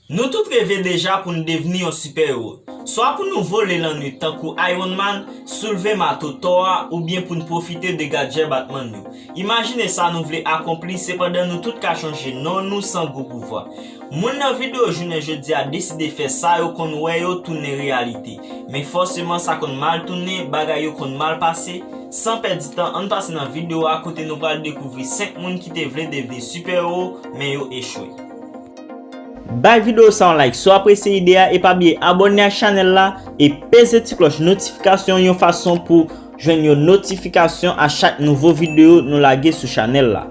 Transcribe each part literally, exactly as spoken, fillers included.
Nou tout reve deja pou n devni yon sipè ewo. Swa pou nou vole lannwit tankou Iron Man, soulve mato Thor a, oubyen pou n pwofite de gadjè Batman yo. Imajine sa nou vle akonpli, sepandan nou tout ka chanje non nou san gwo pouvwa. Moun nan videyo jounen jodi a deside fè sa yo konn wè yo tounen reyalite. Men fòseman sa konn mal tounen, bagay yo konn mal pase. San pèdi tan, ann pase nan videyo a kote nou pral dekouvri senk moun ki te vle devni sipè ewo, men yo echwe. Bay videyo sa yon like si w apresye ide a e pa bliye abòne ak chanèl la e peze ti klòch notifikasyon yon fason pou jwenn yon notifikasyon a chak nouvo videyo nou lage sou chanèl la.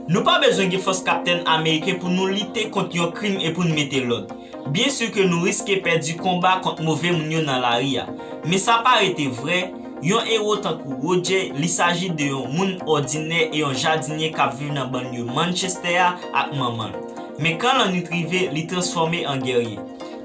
Nou pa bezwen gen fòs Kaptenn Ameriken pou nou lite kont yon krim e pou n mete lòd. Byen si ke nou riske pèdi konba kont move moun yo nan lari a. Men sa pa rete vrè, yon ewo tankou Roger, li saji de yon moun òdinè e yon jadinye k ap viv nan banlye Manchester a ak manman l. Men kan lannwit rive, li transfòme an gèrye.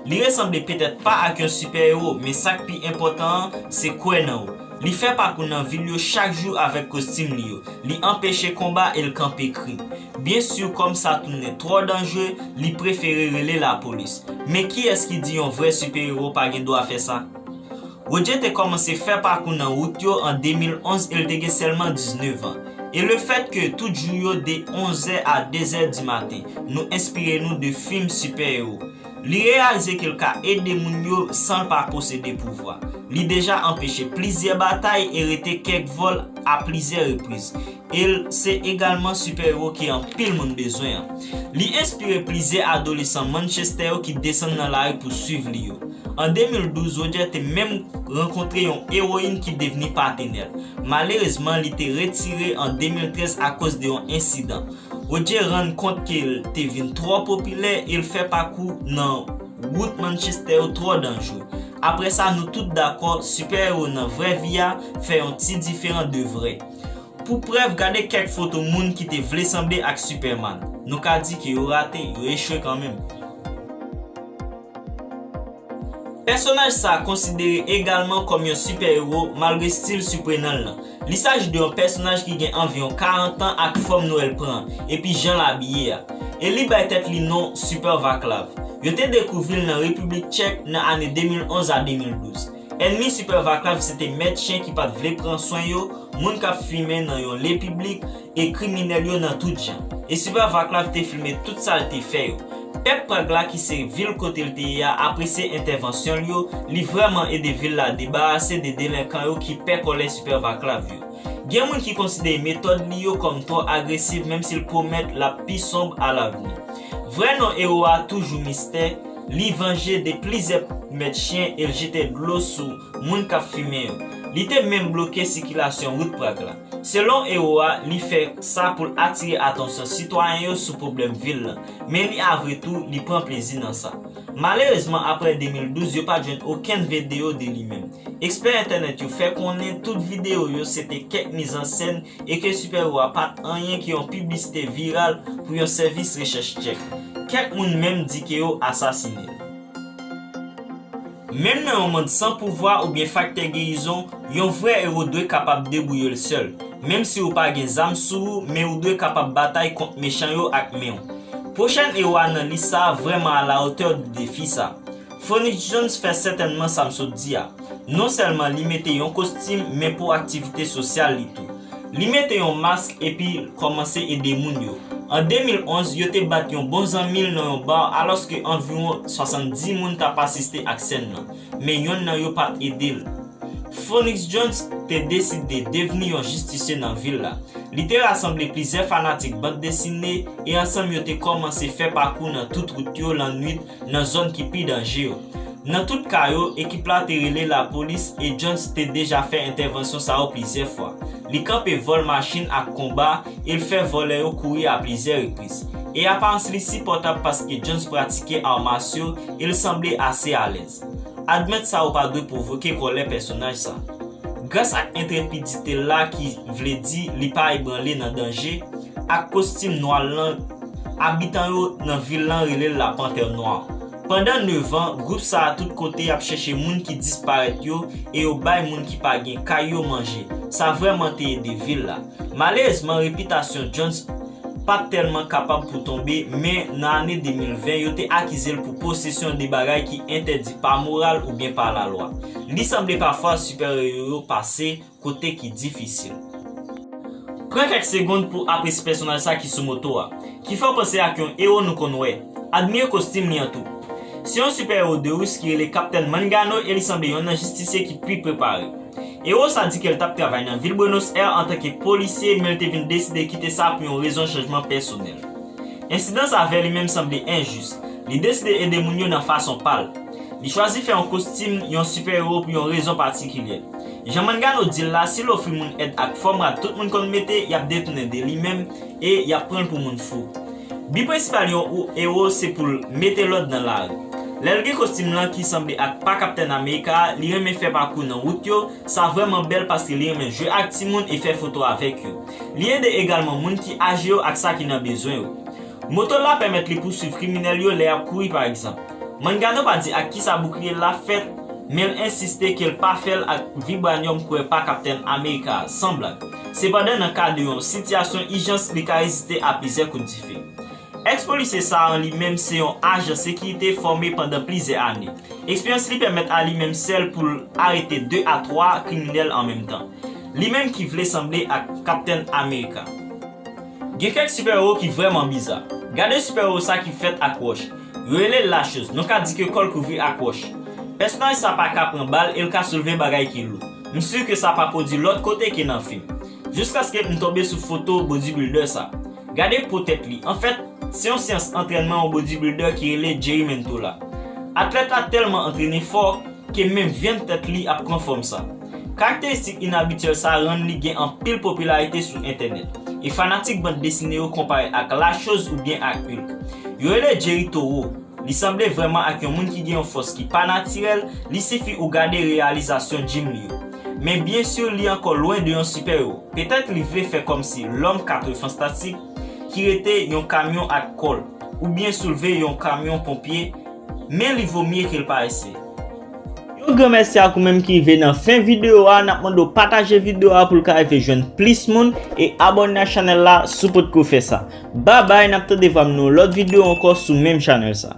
Li resanble petèt pa ak yon sipè ewo, men sa k pi enpòtan an, se kwè nan ou. Li fè pakou nan vil yo chak jou avèk kostim li yo. Li anpeche konba e l kanpe krim. Byen si, kòm sa tounen twò danjre, li prefere rele lapolis. Men kiyès ki di yon vrè sipè ewo pa gen dwa fè sa? Roger te kòmanse fè pakou nan wout yo an de mil onz e l te gen sèlman diznèf an. E lefèt ke tout jou yo de onz è a de zè di maten, nou enspire nou de fim sipè ewo. Li reyalize ke l ka ede moun yo san l pa posede pouvwa. Li deja anpeche plizyè batay e rete kèk vòl a plizyè repriz. E l se egalman sipè ewo ke anpil moun bezwen an. Li enspire plizyè adolesan Manchester yo ki desann nan lari pou swiv li yo. An de mil douz, Roger te menm rankontre yon ewoyin ki devni patenè l. Malerezman, li te retire an de mil trèz akoz de yon ensidan. Roger rann kont ke l te vin twò popilè e l fè pakou nan wout Manchester yo twò danjre. Apre sa, nou tout dakò, sipè ewo nan vrè vi a fè yon ti diferan de vrè. Pou prèv, gade kèk foto moun ki te vle sanble ak Superman. Nou ka di ke yo rate, yo echwe kanmenm. Pèsonaj sa a konsidere egalman kòm yon sipè ewo malgre stil siprenan l lan. Li saji de yon pèsonaj ki gen anviwon karant an ak fòm nwè l pran, epi jan l abiye a. E li bay tèt li non Super Vaclav. Yo te dekouvri l nan Repiblik Tchèk nan ane de mil onz a de mil douz. Ènmi Super Vaclav se te mèt chen ki pa t vle pran swen yo, moun k ap fimen nan yon lye piblik, e kriminèl yo nan tout jan. E Super Vaclav te filme tout sa l te fè yo. Pèp Prag la, ki se vil kote l te ye a, apresye entèvansyon l yo, li vrèman ede vil la debarase de delenkan yo ki pè kòlè Super Vaclav yo. Gen moun ki konsidere metòd li yo kòm twò agresiv, menm si l pwomèt l ap pi sonb alavni. Vrè non ewo a toujou mistè, li vanje de plizyè mèt chen e l jete dlo sou moun k ap fimen yo. Li te menm bloke sikilasyon wout Prag la. Selon ewo a, li fè sa pou l atire atansyon sitwayen yo sou pwoblèm vil lan, men li avwe tou, li pran plezi nan sa. Malerezman, apre de mil douz, yo pa t jwenn okenn videyo de li menm. Ekspè entènèt yo fè konnen tout videyo yo se te kèk mizansèn e ke sipè ewo a pa t anyen ke yon piblisite viral pou yon sèvis rechèch tchèk. Kèk moun menm di ke yo asasine l. Menm nan yon mond san pouvwa oubyen faktè gerizon, yon vrè ewo dwe kapab debouye l sèl, menm si ou pa gen zam sou ou, men ou dwe kapab batay kont mechan yo ak men w. Pwochèn ewo a nan lis sa a vrèman alawotè de defi sa. Phoenix Jones fè sètènman sa m sot di a. Non sèlman li mete yon kostim, men pou aktivite sosyal li tou. Li mete yon mask epi l kòmanse ede moun yo. An de mil onz, yo te bat yon bon zanmi l nan yon bar alòske anviwon swasanndis moun t ap asiste ak sèn nan, men yonn nan yo pa t ede l. Phoenix Jones te deside devni yon jistisye nan vil la. Li te rasanble plizyè fanatik band desine e ansanm yo te kòmanse fè pakou nan tout wout yo lannwit nan zòn ki pi danje yo. Nan tout ka yo, ekip la te rele lapolis e Jones te deja fè entèvansyon sa yo plizyè fwa. Li kanpe vòl machin ak konba e l fè vòlè yo kouri a plizyè repriz. E aparans li sipòtab paske Jones pratike ar masyo e l sanble ase alèz. Admèt sa yo pa dwe pwovoke kòlè pèsonaj sa. Gras ak entrepidite l la, ki vle di li pa ebranle nan danje, ak kostim nwa l lan, abitan yo nan vil lan rele l La Panthère Noire. Pandan nèf an, gwoup sa a tout kote y ap chèche moun ki disparèt yo e yo bay moun ki pa gen kay yo manje. Sa vrèman te ede vil la. Malerezman, repitasyon Jones pa t tèlman kapab pou tonbe, men nan ane de mil ven, yo te akize l pou posesyon de bagay ki entèdi pa moral oubyen pa lalwa. Li sanble pafwa sipè-ewo yo pase kote ki difisil. Pran kèk segonn pou apresye pèsonaj sa ki sou moto a, ki fè w panse ak yon ewo nou konn wè. Admire kostim li an tou. Se yon sipè-ewo de Rus ki rele Kaptèn Mangano e li sanble yonn nan jistisye ki pi prepare. Ewo sa di ke l t ap travay nan vil Buenos Aires antanke polisye, men l te vin deside kite sa pou yon rezon chanjman pèsonèl. Ensidan sa avè li menm sanble enjis. Li deside ede moun yo nan fason pa l. Li chwazi fè yon kostim yon sipè-ewo pou yon rezon patikilye. Jan Mangano di l la, si l ofri moun èd ak fòm rad tout moun konn mete, y ap detounen de li menm e y ap pran l pou moun fou. Bi prensipal yon ou ewo se pou l mete lòd nan lari. Lè l gen kostim lan ki sanble ak pa Kaptèn Amerika a, li renmen fè pakou nan wout yo, sa vrèman bèl paske li renmen jwe ak timoun e fè foto avèk yo. Li ede egalman moun ki aje yo ak sa ki nan bezwen yo. Moto l la pèmèt li pouswiv kriminèl yo lè y ap kouri pa egzanp. Mangano pa di ak kisa boukliye l la fèt, men l ensiste ke l pa fè l ak vibranyòm kwè pa Kaptèn Amerika a, san blag. Sepandan, nan ka de yon sitiyasyon ijans, li ka reziste a plizyè kout dife. Èks-polisye sa a li menm se yon ajan sekirite fòme pandan plizyè ane. Eksperyans li pèmèt a li menm sèl pou l arete de a twa kriminèl an menm tan. Li menm ki vle sanble ak Kaptèn Amerika. Gen kèk sipè-ewo ki vrèman biza. Gade sipè-ewo sa ki fèt ak wòch. Yo rele l Lachoz, nou ka di ke kò l kouvri ak wòch. Pèsonaj sa pa ka pran bal e l ka soulve bagay ki lou. M si ke sa pa pwodui lòt kote ke nan fim. Jiskaske m tonbe sou foto bodybuilder sa. Gade po tèt li. Anfèt, se yon syans antrènman yon bodybuilder ki rele Jerry Mantoula. Atlèt la tèlman antrene fò ke menm vyann tèt li ap pran fòm sa. Karakteristik inabityèl sa rann li gen anpil popilarite sou entènèt, e fanatik bann desine yo konpare ak Lachoz oubyen ak Hulk. Yo rele Jerry Toro. Li sanble vrèman ak yon moun ki gen yon fòs ki pa natirèl, li sifi ou gade reyalizasyon gym li yo. Men byen si li ankò lwen de yon sipè-ewo. Petèt li vle fè kòmsi lòm Quatre Fantastique ki rete yon kamyon ak kò l, oubyen soulve yon kamyon ponpye, men li vo mye ke l pa eseye. Yon gran mèsi ak ou menm ki rive nan fen videyo a, n ap mande w pataje videyo a pou l ka rive jwenn plis moun e abòne ak chanèl la si w potko fè sa. Babay, n ap tande vwa m nan yon lòt videyo ankò sou menm chanèl sa.